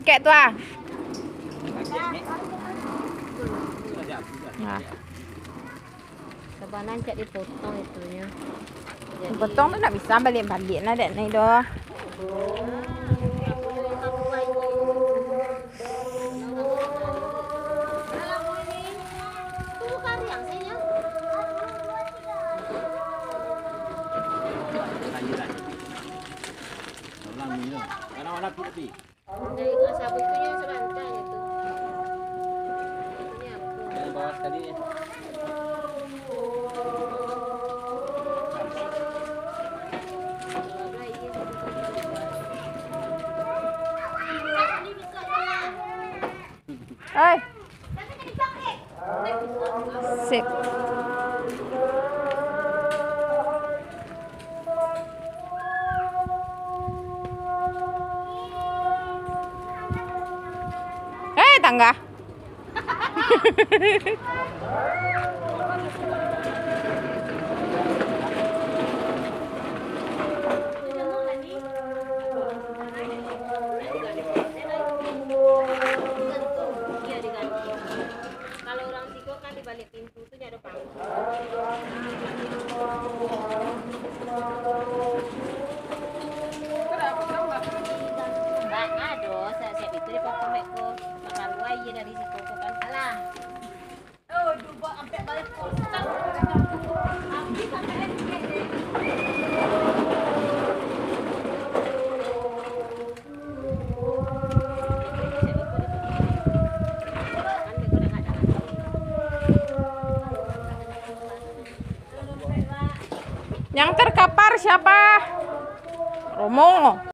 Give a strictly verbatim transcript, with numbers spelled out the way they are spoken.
Kek tu ah. Nah. Sabanan cak dipotong itunyo. Potong tu ndak bisa baliak-baliak nah, dek ni doh. Oi. Sip. Eh, tangga. Kalau urang siko kan di baliak pintu tu nyo ado pangku. Ndak ado, siap-siap itu dipotong beko. Kalua iyo dari siko tu kan. Alah. Yang terkapar siapa? Romo.